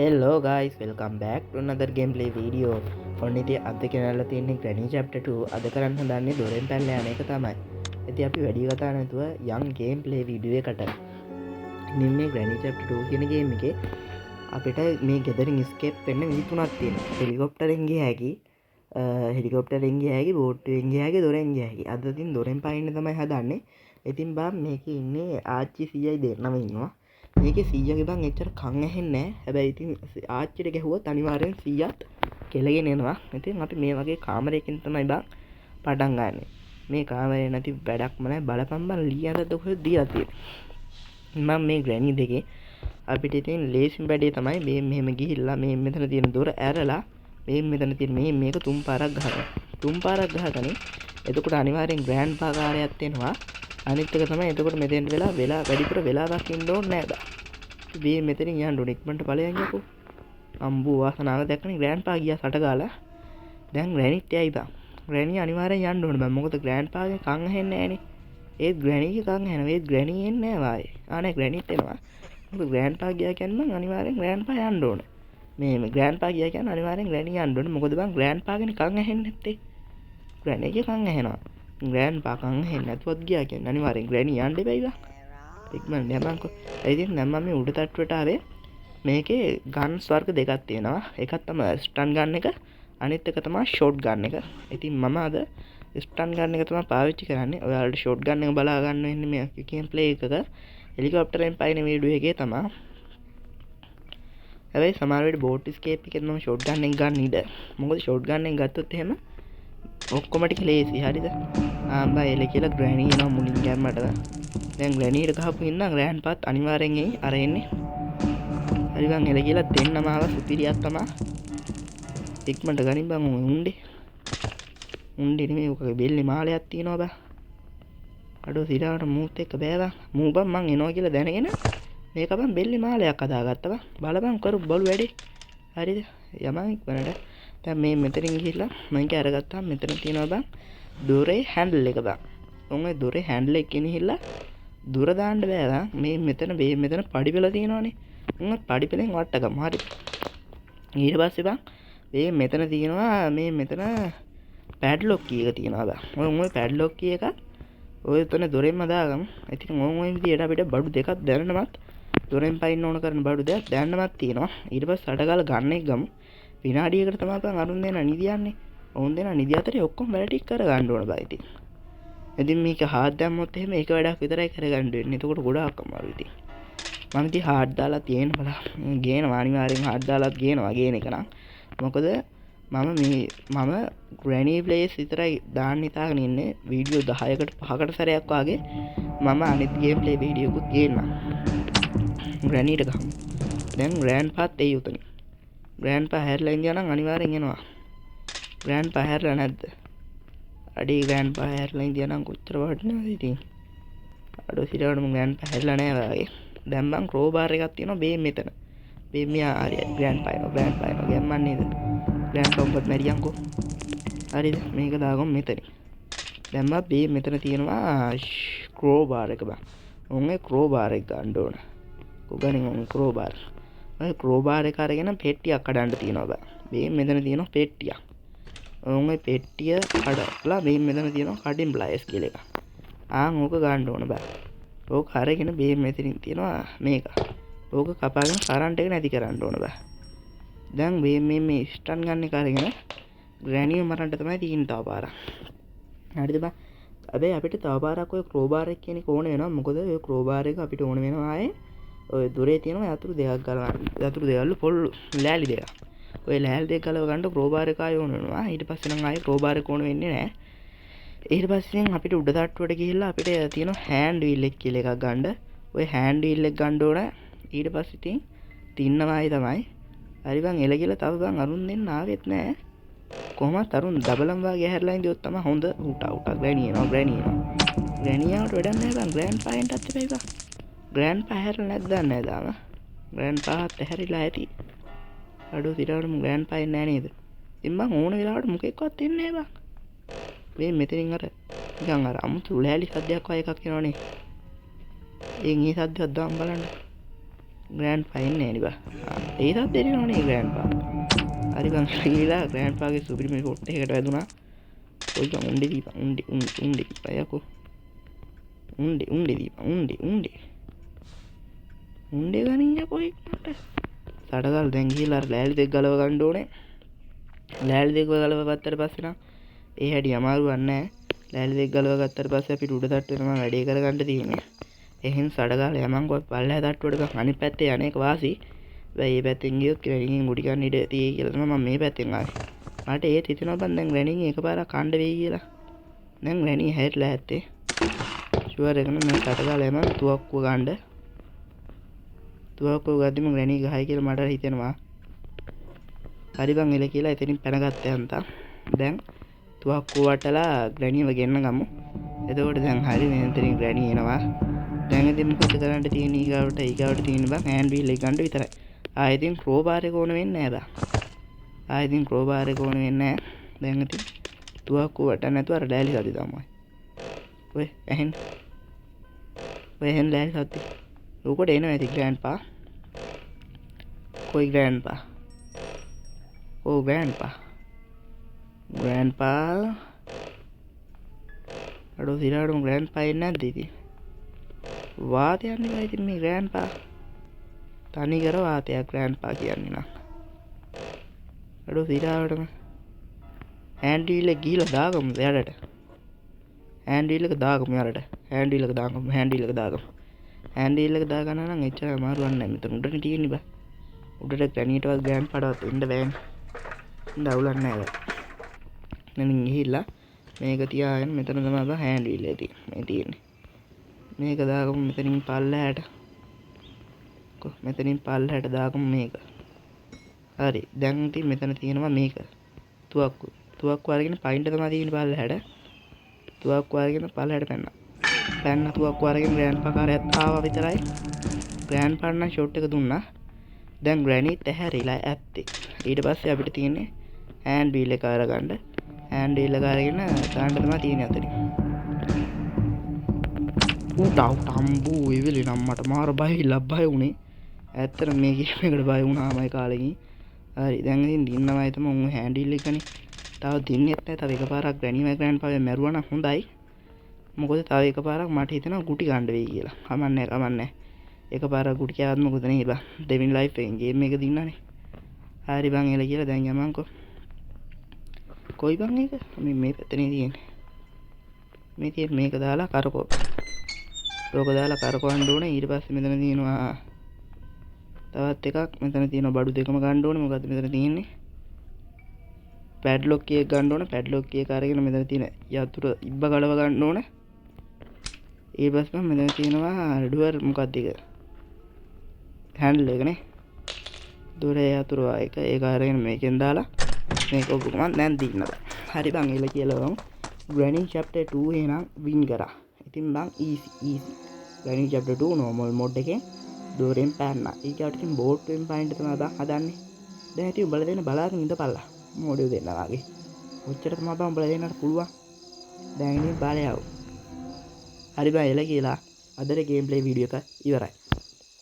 Hello guys, welcome back to another gameplay video. ඔන්න ඉතින් අද ගෙනල්ලා තියෙන්නේ Granny Chapter 2. අද කරන්න හදන්නේ දොරෙන් පැනලා යන එක තමයි. ඉතින් අපි වැඩි කතා නැතුව යන් gameplay video එකට. ඉතින් මේ Granny Chapter 2 කියන ගේම් එකේ අපිට මේ ගෙදරින් escape වෙන්න විදි තුනක් තියෙනවා. හෙලිකොප්ටරෙන් ගිය හැකි, හෙලිකොප්ටරෙන් ගිය හැකි, බෝට්ටුවෙන් ගිය හැකි, දොරෙන් ගිය හැකි. අද ඉතින් දොරෙන් පනින්න තමයි හදන්නේ. ඉතින් බං මේකේ ඉන්නේ ආච්චි සීයයි දෙන්නම ඉන්නවා. මේකේ සීයාගේ බං එච්චර කන් ඇහෙන්නේ නැහැ. හැබැයි ඉතින් ආච්චිට ගැහුවොත් අනිවාර්යෙන් සීයාත් කෙලගෙන එනවා. ඉතින් අපි මේ වගේ කාමරයකින් තමයි බං පටන් ගන්නෙ. මේ කාමරේ නැති වැඩක්ම නැහැ. බලපන් බං ලී ඇඳද කොහෙද දීලා තියෙන්නේ. මම මේ ග්‍රැනි දෙකේ අපිට ඉතින් ලේසිම වැඩේ තමයි මේ මෙහෙම ගිහිල්ලා මේ මෙතන තියෙන දොර ඇරලා මේ මෙතන තියෙන මේ මේක තුන් පාරක් ගහගන්න. තුන් පාරක් ගහගන්නේ. එතකොට අනිවාර්යෙන් ග්‍රෑන්ඩ් පා කාරයක් එනවා. අනිත් එක තමයි එතකොට මෙතෙන්ට වෙලා වෙලා වැඩිපුර වෙලාවක් ඉන්න ඕනේ නෑ බා. මේ මෙතනින් යන්න ඕනේ, ඉක්මනට ඵලයන් යකෝ. අම්බු වාසනාව දැක්කනේ, ග්‍රෑන්ඩ් පා ගියා සට ගාලා. දැන් ග්‍රැනිත් යයි බං. ග්‍රැනි අනිවාර්යෙන් යන්න ඕනේ බං. මොකද ග්‍රෑන්ඩ් පාගේ කන් ඇහෙන්නේ නෑනේ. ඒත් ග්‍රැනිගේ කන් ඇහෙනවා. ඒත් ග්‍රැනි එන්නේ නෑ වායේ. ආ නෑ, ග්‍රැනිත් එනවා. මොකද ග්‍රෑන්ඩ් පා ගියා කියන්නේ බං අනිවාර්යෙන් ග්‍රෑන්ඩ් පා යන්න ඕනේ. මේ ග්‍රෑන්ඩ් පා ගියා කියන්නේ අනිවාර්යෙන් ග්‍රැනි යන්න ඕනේ. මොකද බං ග්‍රෑන්ඩ් පාගේනේ කන් ඇහෙන්නේ නැත්තේ. ග්‍රැනිගේ කන් ඇහෙනවා. ග්‍රෑන්ඩ් පා කන් ඇහෙන්නේ නැතුවත් ගියා කියන්නේ අනිවාර්යෙන් ග්‍රැනි යන්න එපැයි බං. ඉක්මනට යමන්කෝ. ඒ ඉතින් දැන් මම මේ උඩ තට්ටුවට ආවේ. මේකේ ගන්ස් වර්ග දෙකක් තියෙනවා. එකක් තමයි ස්ටන් ගන් එක, අනිත් එක තමයි ෂොට් ගන් එක. ඉතින් මම අද ස්ටන් ගන් එක තමයි පාවිච්චි කරන්නේ. ඔයාලට ෂොට් ගන් එක බලා ගන්න වෙන්නේ මේ ගේම් ප්ලේ එකක හෙලිකොප්ටරෙන් පයින් වීඩියෝ එකේ තමයි. හැබැයි සමහර වෙලට බෝට් ස්කේප් එකෙත් මම ෂොට් ගන් එක ගන්න ඉඩ. මොකද ෂොට් ගන් එක ගත්තොත් එහෙම ඔක්කොම ටික ලේසි. හරිද? ආ බා එල කියලා ග්‍රැනි එනවා මුලින් ගැම්මට. දැන් ග්‍රැනීට ගහපු හින්දා ග්‍රෑන්ඩ් පාත් අනිවාර්යෙන් එයි අර එන්නේ. හරි බං, එල කියලා දෙන්නම ආවා, සුපිරියක් තමා. ඉක්මනට ගනින් බං ඔය උණ්ඩේ. උණ්ඩේ නෙමෙයි, ඔකගේ බෙල්ලේ මාලයක් තියෙනවා බං. අඩෝ සිරාවට මූත් එක්ක බෑ බං. මූ බං මං එනවා කියලා දැනගෙන මේක බං බෙල්ලේ මාලයක් හදාගත්තා බං. බලපන් කරු බලු වැඩේ. හරිද? යමන් ඉක්මනට. දැන් මේ මෙතනින් ගිහිල්ලා මං ඒක අරගත්තාම මෙතන තියෙනවා බං දොරේ හැන්ඩල් එක බං. උන් ඔය දොරේ හැන්ඩල් එක ගෙනහිල්ලා දොර දාන්න බෑ බං. මේ මෙතන පඩි පෙළ තියෙනවනේ. උන් ඔය පඩි පෙළෙන් වට්ට ගමු. හරි. ඊට පස්සේ බං මේ මෙතන තියෙනවා මේ මෙතන පැඩ්ලොක් කී එක තියෙනවා බං. ඔය උන් ඔය පැඩ්ලොක් කී එක ඔය එතන දොරෙන්ම දාගමු. ඉතින් ඔන් ඔය විදියට අපිට බඩු දෙකක් දැනනමත් දොරෙන් පයින්න ඕන කරන බඩු දෙකක් දැනනමත් තියෙනවා. ඊට පස්සේ අට ගාලා ගන්න එක ගමු. විනාඩියකට තමයි බං අරුන් දෙන්න නිදියන්නේ. ඔවුන් දෙන්න නිදි අතරේ ඔක්කොම වැඩ ටික කරගන්න ඕන බං ඉතින්. ඉතින් මේක හાર્ඩ් දැම්මොත් එහෙම එක වැඩක් විතරයි කරගන්න වෙන්නේ. එතකොට ගොඩාක් අමාරුයි ඉතින්. මම ඉතින් හાર્ඩ් දාලා තියෙන බලා ගේනවා, අනිවාර්යෙන් හાર્ඩ් දාලාත් ගේනවා ගේන එක නම්. මොකද මම ග්‍රැනි ප්ලේස් විතරයි දාන්න හිතාගෙන ඉන්නේ. වීඩියෝ 10කට 5කට සැරයක් වාගේ මම අනිත් ගේම් ප්ලේ වීඩියෝ එකකුත් ගේන්නම්. ග්‍රැනීට ගහමු. දැන් ග්‍රෑන්ඩ් පාත් එයි උතනින්. ග්‍රෑන්ඩ් පා හැරිලා ඉඳියා නම් අනිවාර්යෙන් එනවා. ග්‍රෑන්ඩ් පා හැරිලා නැද්ද? අඩේ ග්‍රෑන්ඩ් පා හැරිලා ඉඳියා නම් කොච්චර වටිනවද ඉතින්. අඩෝ සිරාවටම ග්‍රෑන්ඩ් පා හැරිලා නෑ වාගේ. දැන් බං ක්‍රෝ බාර් එකක් තියෙනවා බේ මෙතන. බේ මෙයා හරි ග්‍රෑන්ඩ් පා එනවා, ග්‍රෑන්ඩ් පා එනවා ගැම්මක් නේද? ග්‍රෑන්ඩ් පා උඹත් මැරියන්කෝ. හරිද? මේක දාගමු මෙතනින්. දැන් බං බේ මෙතන තියෙනවා ක්‍රෝ බාර් එක බං. උන් ඒ ක්‍රෝ බාර් එක ගන්න ඕන. කොගනින් උන් ක්‍රෝ බාර්. ඔය ක්‍රෝ බාර් එක අරගෙන පෙට්ටියක් කඩන්න තියෙනවා බං. මේ මෙතන තියෙනවා පෙට්ටියක්. උන් ඔය පෙට්ටිය කඩලා මේ මෙතන තියෙනවා කටින් ප්ලයර්ස් කියලා එකක්. ආන් ඕක ගන්න ඕන බං. ඕක අරගෙන මේ මෙතනින් තියෙනවා මේක. ඕක කපාගෙන කරන්ට් එක නැති කරන්න ඕන බං. දැන් මේ මේ මේ ස්ටන් ගන්න එක අරගෙන ග්‍රැනිව මරන්න තමයි තියෙන්නේ තව පාරක්. හරිද බං? හැබැයි අපිට තව පාරක් ඔය ක්‍රෝ බාර් එක කියන එක ඕන වෙනවා. මොකද ඔය ක්‍රෝ බාර් එක අපිට ඕන වෙනවා ආයේ ඔය දොරේ තියෙනවා යතුරු දෙකක් ගලවන්න. යතුරු දෙකල්ලු පොල්ලු ලෑලි දෙකක්. ඔය ලෑලි දෙක ගලව ගන්න ක්‍රෝ බාර් එක ආයේ ඕන වෙනවා. ඊට පස්සේ නම් ආයේ ක්‍රෝ බාර් එක ඕන වෙන්නේ නෑ. ඊට පස්සේ අපිට උඩ තට්ටුවට ගිහිල්ලා අපිට තියෙනවා හෑන්ඩ් වීල් එක කියලා එකක් ගන්න. ඔය හෑන්ඩ් වීල් එක ගන්න ඕන. ඊට පස්සේ ඉතින් තින්නවායි තමයි. හරි බං, එල කියලා තව බං අරුන් දෙන්න ආවෙත් නෑ. කොහොමත් අරුන් දබලම් වාගේ හැරලා ඉඳියොත් තමයි හොඳ. උටා උටා ග්‍රැනි එනවා, ග්‍රැනි එනවා. ග්‍රැනි ආවට වැඩක් නෑ බං. ග්‍රෑන්ඩ් පා එන්නත් එපැයි බං. ග්‍රෑන්ඩ් පා හැරලා නැද්ද දන්නේ නෑ තාම. ග්‍රෑන්ඩ් පාත් ඇහැරිලා ඇති. අඩෝ සිරාවටම ග්‍රෑන්ඩ් පා එන්නේ නෑ නේද? ඉතින් බං ඕන වෙලාවට මොකෙක්වත් එන්නේ නෑ බං. මේ මෙතනින් අර නිකන් අර අමුතු ලෑලි සද්දයක් වගේ එකක් එනවනේ. එන් ඒ සද්දයක් දාන්න බලන්න. ග්‍රෑන්ඩ්පා එන්නේ නෑනේ බා. ඒ සද්දේ එනවනේ ග්‍රෑන්ඩ්පා. හරි බං ගිහලා ග්‍රෑන්ඩ්පාගේ සුපිරිම ෂොට් එකකට වැදුනා. ඔය බං උණ්ඩේ දීපන්, උණ්ඩේ උණ්ඩේ උණ්ඩේ දීපන් යකෝ. උණ්ඩේ උණ්ඩේ දීපන්, උණ්ඩේ උණ්ඩේ. උණ්ඩේ ගනින් යකෝ ඉක්මනට. සටගල් දැන් ගිහලා අර ලෑලි දෙක ගලව ගන්න ඕනේ. ලෑලි දෙක ගලව ගත්තට පස්සේ නම් ඒ හැටි අමාරුවක් නෑ. ලෑලි දෙක ගලව ගත්තට පස්සේ අපිට උඩ තට්ටුවේ තමයි වැඩේ කරගන්න තියෙන්නේ. එහෙන් සඩගාලා යමන්කෝ අපි පල්ලෙහා තට්ටුවට ගමන්. අනිත් පැත්තේ අනේක වාසි. හැබැයි මේ පැත්තෙන් ගියොත් ග්‍රැනිගෙන් ගුටි කන්න ඉඩ තියෙයි කියලා තමයි මම මේ පැත්තෙන් ආවේ. මට ඒත් හිතෙනවා බං දැන් ග්‍රැනිගෙන් එකපාරක් කන්න වෙයි කියලා. දැන් ග්‍රැනි හැරිලා ඇත්තේ. ෂුවර් එකම මම සඩගාලා යමන් තුවක්කුව ගන්න. තුවක්කුව ගද්දිම ග්‍රැනි ගහයි කියලා මට හිතෙනවා. හරි බං එල කියලා එතනින් පැනගත්ත යන්තම්. දැන් තුවක්කුව වටලා ග්‍රැනිව ගෙන්න ගමු. එතකොට දැන් හරි මේ එතනින් ග්‍රැනි එනවා. දැන් ඉතින් මොකද කරන්න තියෙන්නේ? ඊගාවට ඊගාවට තියෙන බං හෑන්ඩ් වීල් එක ගන්න විතරයි. ආයෙ ඉතින් ක්‍රෝ බාර් එක ඕන වෙන්නේ නෑ බං. ආයෙ ඉතින් ක්‍රෝ බාර් එක ඕන වෙන්නේ නෑ. දැන් ඉතින් තුවක්කුව වටන්න නැතුව අර ලෑලි සද්දේ තමයි. ඔය ඇහෙන්න. ඔය ඇහෙන ලෑලි සද්දේ. ලෝකෙට එනවා ඇති ග්‍රෑන්ඩ්පා. කොයි ග්‍රෑන්ඩ්පා? ඔව් ග්‍රෑන්ඩ්පා. ග්‍රෑන්ඩ්පා. අඩෝ සිරාටම ග්‍රෑන්ඩ්පා එන්නේ නැද්ද ඉතින්? වාතයක් නෙවෙයි ඉතින් මේ ග්‍රෑන්ඩ්පා. තනි කර වාතයක් ග්‍රෑන්ඩ්පා කියන්නේ නම්. අඩෝ සිරාවටම හෑන්ඩ් වීල් එක ගිහිලා දාගමු යටට. හෑන්ඩ් වීල් එක දාගමු යටට. හෑන්ඩ් වීල් එක දාගමු, හෑන්ඩ් වීල් එක දාගමු. හෑන්ඩ් වීල් එක දාගන්න නම් එච්චර අමාරුවක් නෑ. මෙතන උඩනේ තියෙන්නේ බා. උඩට ග්‍රැනීටවත් ග්‍රෑන්ඩ්පාටවත් එන්න බෑනේ. ඉන්න අවුලක් නෑ බා. දැන් ගිහිල්ලා මේක තියාගෙන මෙතන තමයි බා හෑන්ඩ් වීල් එක තියෙන්නේ. මේ තියෙන්නේ. මේක දාගමු මෙතනින් පල්ලහැට. කො මෙතනින් පල්ලහැට දාගමු මේක. හරි. දැන් ඉතින් මෙතන තියෙනවා මේක. තුවක්කු. තුවක්කු අරගෙන පයින්ට තමයි තියෙන්නේ පල්ලහැට. තුවක්කු අරගෙන පල්ලහැට පැන්නා. පැන්න තුවක්කු අරගෙන ග්‍රෑන්ඩ්පා කාරයත් ආවා විතරයි. ග්‍රෑන්ඩ්පා නම් ෂොට් එක දුන්නා. දැන් ග්‍රැනිත් ඇහැරිලා ඇත්තේ. ඊට පස්සේ අපිට තියෙන්නේ හෑන්ඩ් වීල් එක අරගන්න. හෑන්ඩ් වීල් එක අරගෙන දාන්න තමයි තියෙන්නේ අතනින්. ඌ ටව් ටම්බු ඒ වෙලේ නම් මට මාර බයයිලා බය වුණේ. ඇත්තටම මේ ගේම් එකට බය වුණාමයි කාලෙකින්. හරි දැන් ඉතින් දින්නමයි තමයි උන් හෑන්ඩ් වීල් එකනේ. තව දින්නෙත් නෑ. තව එකපාරක් ග්‍රැනිමයි ග්‍රෑන්ඩ්පාගේ මැරුවා නම් හොඳයි. මොකද තව එකපාරක් මට හිතෙනවා ගුටි ගන්න වෙයි කියලා. කමන්නේ කමන්නේ. එකපාරක් ගුටි කෑවත් මොකද නේ බං. දෙවෙනි ලයිෆ් එකෙන් ගේම් එක දින්නනේ. හරි බං එල කියලා දැන් යමන්කෝ. කොයි බං ඒක? මේ මේ පැත්තනේ තියෙන්නේ. මේ තියෙන මේක දාලා කරකෝ. ඕක දාලා කරකවන්න ඕනේ. ඊට පස්සේ මෙතන තියෙනවා තවත් එකක්. මෙතන තියෙනවා බඩු දෙකම ගන්න ඕනේ. මොකද්ද මෙතන තියෙන්නේ? පැඩ්ලොක් එක ගන්න ඕනේ. පැඩ්ලොක් එක අරගෙන මෙතන තියෙන යතුරු ඉබ්බ ගලව ගන්න ඕනේ. ඊට පස්සේ මෙතන තියෙනවා ඩුවර් මොකද්ද ඒක? හැන්ඩල් එක නේ. දොරේ යතුරු එක ඒක අරගෙන මේකෙන් දාලා මේක ඔක්කොම දැන් දින්නද. හරි බං එල කියලා බං. ග්‍රැනි චැප්ටර් 2 එහෙනම් වින් කරා. ඉතින් බං easy easy. Granny chapter 2 normal mode එකෙන් දොරෙන් පැන්නා. ඊගාට ඉතින් බෝට්ටුවෙන් පනින්න තමයි බං හදන්නේ. දැන් ඉතින් උඹලා දෙන්න බලාගෙන ඉඳපල්ලා. මොඩියෝ දෙන්න වගේ. ඔච්චර තමයි බං උඹලා දෙන්නට පුළුවන්. දැන් ඉතින් බලයව. හරි බං එල කියලා අදට ගේම් ප්ලේ වීඩියෝ එක ඉවරයි.